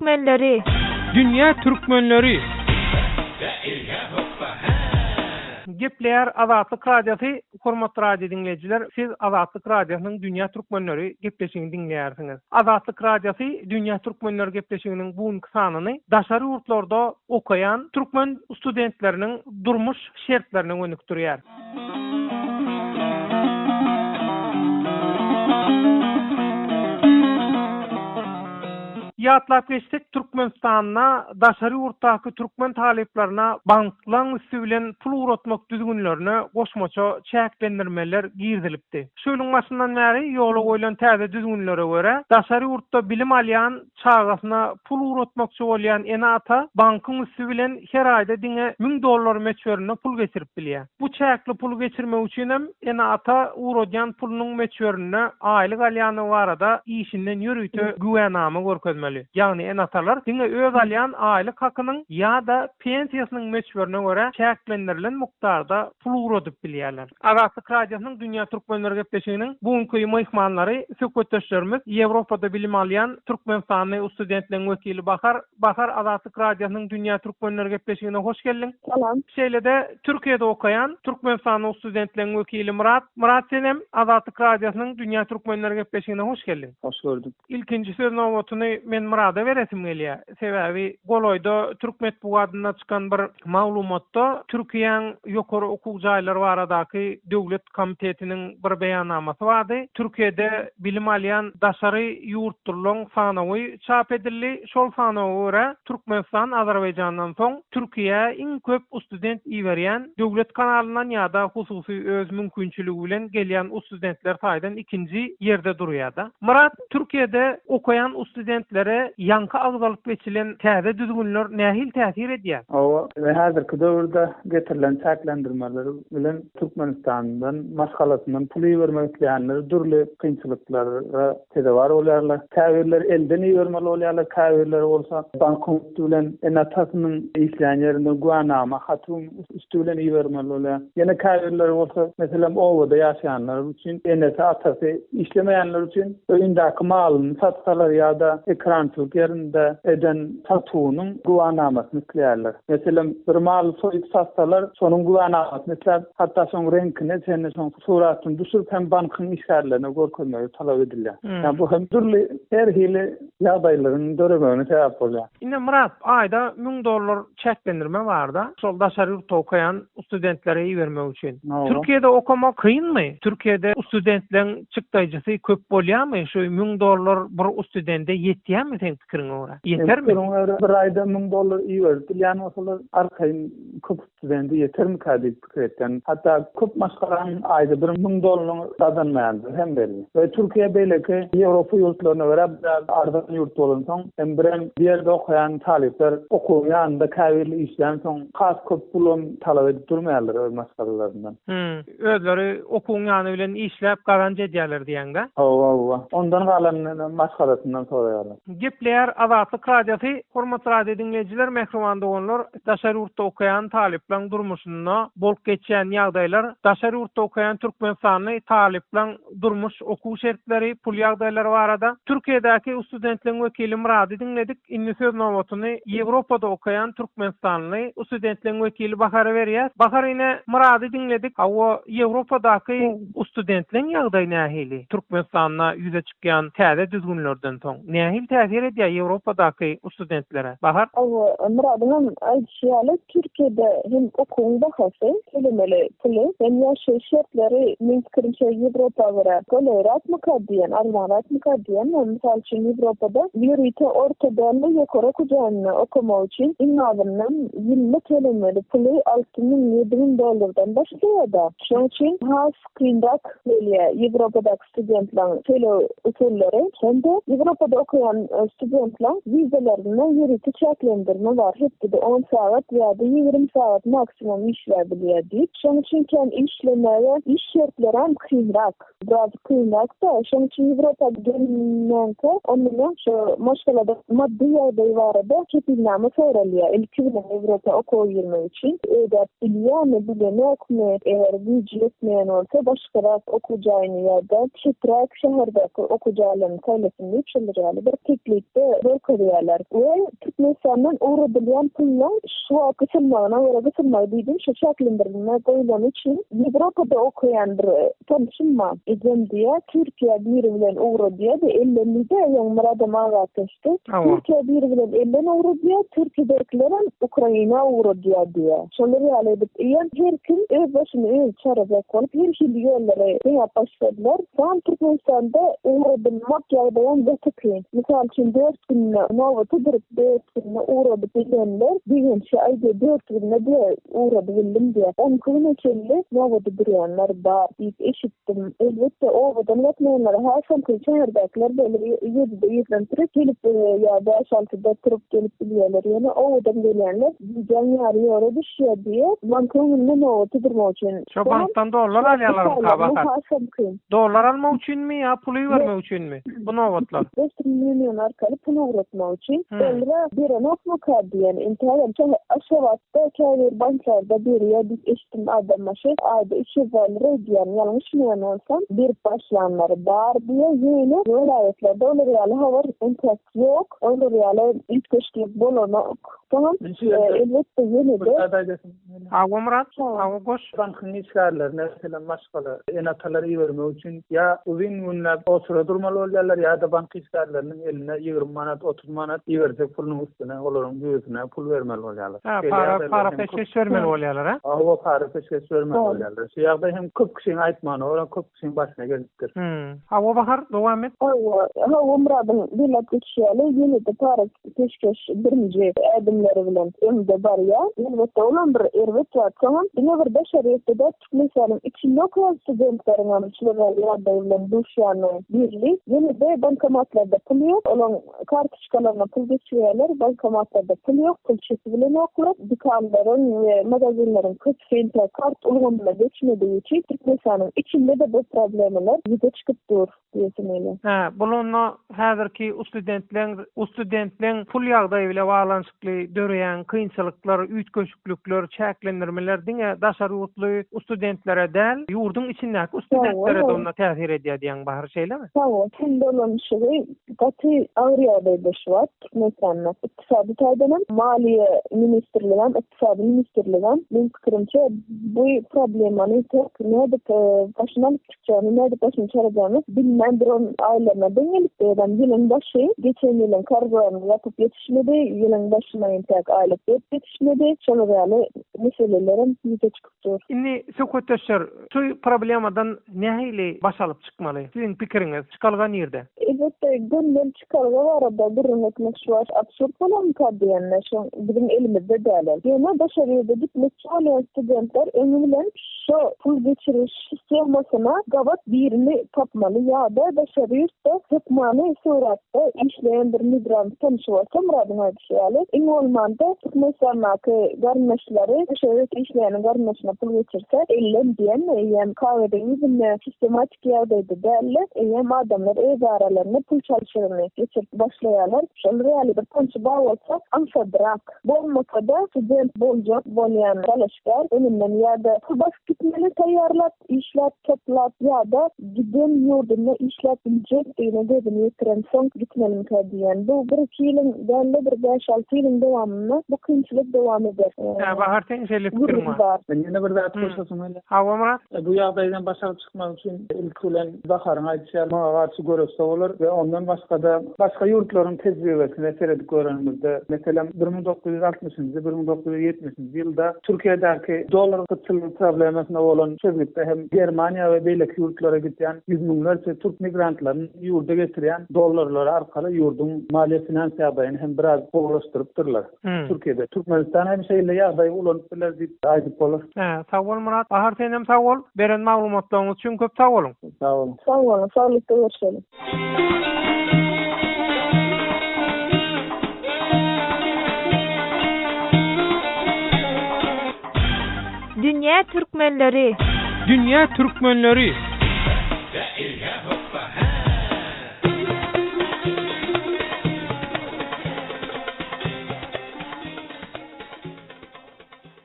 türkmenleri! Dünýä türkmenleri! Gepleýär Azatlyk Radiosy, Hormatly radio diňleýjiler, siz Azatlyk Radiosynyň Dünýä türkmenleri gepleşigini diňleýärsiňiz. Azatlyk Radiosy Dünýä türkmenleri gepleşiginiň bu günki sanyny daşary ýurtlarda okaýan türkmen studentleriniň durmuş şertlerine gönükdirýär. Ýatlap geçsek, Türkmenistanda daşary ýurtdaky türkmen talyplaryna banklaň üsti bilen pul ugratmak düzgünlerine goşmaça çäklendirmeler girizilipdi. Şu ýylyň başyndan bäri ýola goýlan täze düzgünlere görä, daşary ýurtda bilim alýan çagasyna pul ugratmakçy bolýan ene-ata bankyň üsti bilen her aýda diňe 1000 dollar möçberinde pul geçirip bilýär. Bu çäkli puly geçirmek üçin hem ene-ata ugradýan pulunyň möçberinde aýlyk alýandygy barada işinden ýörite güwänama görkezmeli. Ýagny ene-atalar diňe öz alýan aýlyk hakynyň ýa-da pensiýasynyň möçberine görä çäklendirilen mukdarda pul ugradyp bilýärler. Azatlyk Radiosynyň Dünýä Türkmenleri gepleşiginiň bu günki myhmanlary, söhbetdeşlerimiz Ýewropada bilim alýan türkmenistanly studentleriň wekili Bahar. Bahar, Azatlyk Radiosynyň Dünýä Türkmenleri gepleşigine hoş geldiň. Salam. Şeýle-de Türkiýede okaýan türkmenistanly studentleriň wekili Myrat. Myrat senem Azatlyk Radiosynyň Dünýä Türkmenleri gepleşigine hoş geldiň. Hoş gördük. Ilkinji söz nobatyny men Myrada beresim gelýär. Sebäbi golaýda türk metbugatynda çykan bir maglumatda Türkiýäň ýokary okuw jaýlary baradaky döwlet komitetiniň bir beýannamasy bardy. Türkiýede bilim alýan daşary ýurtlylaryň sanawy çap edildi. Şol sanawa görä, Türkmenistan Azerbaýjandan soň Türkiýä iň köp ustudent iberýän döwlet kanalyndan ýa-da hususy öz mümkinçiligi bilen gelýän ustudentler taýdan ikinji ýerde durýar-da. Myrat, Türkiýede okaýan ustudentlere ýaňky agzalyp geçilen täze düzgünler nähili täsir edýär? Hawa, häzirki döwürde getirilen çäklendirmeler bilen Türkmenistandan maşgalasyndan pul ibermek isleýänler dürli kynçylyklara sezewar bolýarlar. Käbirleri elden ibermeli bolýarlar, käbirleri bolsa bankyň üsti bilen ene-atasynyň işleýän ýerinden güwänama hatyň üsti bilen ibermeli bolýar. Ýene käbirleri bolsa, meselem, obada ýaşaýanlar üçin enesi, atasy işlemeýänler üçin öýündäki malyny satsalar ýa-da ekerançylyk ýerinde eden satuwynyň güwänamasyny isleýärler. Meselem, bir maly soýup satsalar, şonuň güwänamasyny isläp, hatda şoň reňkine çenli şoň suratyny düşürip hem bankyň işgärlerine görkezmegi talap edilýär. Ýagny bu hem dürli her hili ýagdaýlaryň döremegine sebäp bolýar. Indi Myrat, aýda 1000 dollar çäklendirme barda, şol daşary ýurtda okaýan studentlere ibermek üçin. Türkiýede okamak kynmy? Türkiýede studentleň çykdaýjysy köp bolýarmy? Şu 1000 dollar bir studende ýetýärmi seň pikiriňe görä? Ýetermi? Meniň pikirime görä, bir aýda 1000 dollar iberip bilýän bolsalar, arkaýyn köp studende ýetermikä diýip pikir etýän. Hatda köp maşgalanyň aýda bir müň dollaryny gazanmaýandygy hem belli. We Türkiýe beýleki Ýewropa ýurtlaryna görä biraz arzan ýurt bolansoň, hem birem bu ýerde okaýan talyplar okuwyň ýanynda käbirli işlänsoň has köp pulam talap edip durmaýarlar öz maşgalalaryndan. Hum. Özleri okuwyň ýany bilen işläp gazanç edýärler diýýäňdä? Hawa, hawa. Ondan galanyny maşgalasyndan soraýarlar. Gepleýär Azatlyk Radiosy, Hormatly radio diňleýjiler, mähriban doganlar, daşary ýurtda okaýan talyplaň durmuşynda bolup geçýän ýagdaýlar, daşary ýurtda okaýan türkmenistanly talyplaň durmuş, okuw şertleri, pul ýagdaýlary barada Türkiýedäki ustudentleň wekili Myrady diňledik, indi söz nobatyny Ýewropada okaýan türkmenistanly ustudentleň wekili Bahara berýäs. Bahar ine Myrady diňledik, hawa Ýewropadaky ustudentleň ýagdaýy nähili? Türkmenistanda ýüze çykýan täze düzgünlerden soň nähili täsir edýär Ýewropadaky studentlere? Bahar? Hawa, Myradyňam aýdyşy ýaly, Türkiýede hem okuwyň bahasy, tölemeli puly, hem ýaşaýyş şertleri meň pikirimçe Ýewropa görä golaýrakmyka diýen, arzanrakmyka diýen. Mysal üçin, Ýewropada ýörite orta däl-de ýokary okuw jaýynda okamak üçin iň azyndan ýylda tölemeli puly 6000, 7000 dollardan başlaýar-da. Şonuň üçin has kynrak gelýär Ýewropadaky studentleriň töleg usullary hem-de Ýewropada okaýan studentleriň wizalarynda ýörite çäklendirme bar, hepdede on sagat ýa-da 20 sagat maksimum işläp bilýär diýip. Şonuň üçin kän işlemäge iş şertlerem kynrak, biraz kynrak-da. Şonuň üçin Ýewropa gelmänkä ondan öň şu maşgalada maddy ýagdaý barada kepilnama soralýar ilki bilen Ýewropa okuwa girmek üçin. Ödäp bilýärmi, bilenokmy, eger güýji ýetmeýän bolsa başgarak okuw jaýyny ýa-da çeträk şäherdäki okuw jaýlaryny saýlasyn diýip şolar ýaly bir teklip. Teklipde görkezýärler we Türkmenistandan ugradylýan puluň şu wagt gysylmagyna görä, gysylmagy diýdim, şu çäklendirilme goýlany üçin Ýewropada okaýan bir tanşym bar, ejem diýýär, Türkiýä biri bilen ugradýar-da, elden diýdi, ýaňy Myradam aga aýtdy, Türkiýä biri bilen elden ugradýar, Türkiýedäkilerem Ukraina ugradýar diýýär. Şolar ýaly edip, eýýäm her kim öz başyny özi çarajak bolup, her hili ýollary deňäp başladylar. Soňam Türkmenistanda ugradylmak ýagdaýam gaty kyn. Mysal üçin, dört günde nobata durup, dört günde ugradyp bilenler begençli aýdýar, dört günde diýýär, ugradybildim diýýär. On iki güne çenli nobata durýanlar bar diýip eşitdim. Elbetde, obadan gatnaýanlara hasam kyn. Şäherdäkiler beýle ýedide irden turup gelip ýa bäş-altyda turup gelip bilýärler. Ýöne obadan gelýänler gijäň ýary ýola düşýär diýýär. Bankyň öňünde nobata durmak üçin. Şo bankdan dollar alýarlarmyka Bahar? Hasam kyn. Dollar almak üçinmi ýa pul ibermek üçinmi bu nobatlar? Western Union arkaly pul ugratmak üçin. Soňra berenokmyka diýen. Entägem şo Aşgabatda käbir banklarda berýär diýip eşitdim adam başy aýda 300 dollar ödýän ýalňyşmaýan bolsam berip başlanlary bar diýýär. Ýöne welaýatlarda olar ýaly habar entäk ýok. Olar ýaly üýtgeşiklik bolanok. Soňam elbetde ýene-de. Hawa Myrat, hawa goş. Bankyň işgärlerine, meselem, maşgala, ene-atalar ibermek üçin ýa uzyn günläp otura durmaly bolýarlar, ýa-da bank işgärleriniň eline 20 manat, 30 manat iberjek pulunyň üstüne olaryň jübüsine pul bermeli bolýarlar. Hä, para, para peşgeş bermeli bolýarlar, hä? Hawa, para peşgeş bermeli bolýarlar. Şu ýagdaý hem köp kişiň aýtmagyna görä, köp kişiň başyna gelipdir. Hum. Hawa Bahar, dowam et. Hawa, hawa Myradyň belläp geçişi ýaly, ýene-de para peşgeş birinji ädimleri bilen öňde barýar. Elbetde, olam bir erbet zat. Soňam diňe bir daşary ýurtda däl, Türkmenistanyň içinde okaýan studentleriňem şular ýaly ýagdaý bilen duşýany belli. Ýene-de bankomatlarda pul ýok. Olaň kartoçkalaryna pul geçirýärler, bankomatlarda pul ýok, pul çekip bilenoklar. Dükanlaryň we magazinleriň köpüsi entäk kart ulgamyna geçmedigi üçin Türkmenistanyň içinde-de bu problemalar ýüze çykyp dur. Diýesim gelýär. Hä, bul onda häzirki ustudentleň ustudentleň pul ýagdaýy bile baglanyşykly döreýän kynçylyklar, üýtgeşiklikler, çäklendirmeler diňe daşary ýurtly ustudentlere däl, ýurduň içindäki ustudentlere-de onda täsir edýär diýýäň Bahar, şeýlemi? Hawa, pul dolanyşygy gaty agyr ýagdaýda şu wagt Türkmenistanda. Ykdysady taýdanam, maliýe ministrligem, ykdysady ministrligem, meň pikirimçe, bu problemany tek nädip başyny alyp çykjagyny, nädip başyny çarajagyny bilmän duran aýlaryna deň gelipdi. Özem ýylyň başy, geçen ýylyň karzlaryny ýapyp ýetişmedi, ýylyň başyna entäk aýlyk berip ýetişmedi. Şolar ýaly meselelerem ýüze çykyp dur. Indi söhbetdeşler, şu problemadan nähili baş alyp çykmaly? Siziň pikiriňiz, çykalga nirde? Elbetde, gönümel çykalga barada gürrüň etmek şu wagt absurd bolarmyka diýende, şo biziň elimizde däl ol. Ýöne daşary ýurda gitmekçi bolýan studentler öňi bilen şo pul geçiriş sistemasyna gabat birini tapmaly ýa-da daşary ýurtda hökmany suratda işleýän bir migrant tanşy bolsa, Myradyň aýdyşy ýaly, iň bolmanda Türkmenistandaky garyndaşlary daşary ýurtda işleýäniň garyndaşyna pul geçirse, elden diýen eýýäm kagyzyň ýüzünde sistematiki ýagdaýda däl-de, eýýäm adamlar öz aralarynda pul çalşygyny geçirip başlaýarlar. Şol ýaly bir tanşy bar bolsa, aňsadrak. Bolmasa-da, student boljak bolýan dalaşgär öňünden ýa-da pul basyp gitmeli taýýarlap, işläp, toplap ýa-da giden ýurdunda işläp biljekdigine gözüni ýetirensoň gitmelimikä diýýän. Bu bir-iki ýylyň däl-de, bir bäş-alty ýylyň dowamynda bu kynçylyk dowam eder. Hä, Bahar seň şeýle pikiriň bar. Men ýene bir zat goşasym gelýär. Hawa Myrat. Bu ýagdaýdan baş alyp çykmak üçin ilki bilen Baharyň aýdyşy ýaly muňa garşy göreşse bolar we ondan başga-da başga ýurtlaryň tejribesine seredip görenimizde, meselem, 1960-njy, 1970-nji ýylda Türkiýedäki dollar gytçylygy problemasyna bolan çözgütde hem Germaniýa we beýleki ýurtlara gidýän ýüz müňlerçe türk migrantlaryny ýurda getirýän dollarlary arkaly ýurduň maliýe-finans ýagdaýyny hem biraz gowulaşdyrypdyrlar. Türkiýede. Türkmenistan hem şeýle ýagdaýy ulanyp biler diýip aýdyp bolar. Hä, sag bol Myrat. Bahar senem sag bol. Beren maglumatlaryňyz üçin köp sag boluň. Sag boluň. Sag boluň, saglykda görşeliň. Dünýä türkmenleri. Dünýä türkmenleri.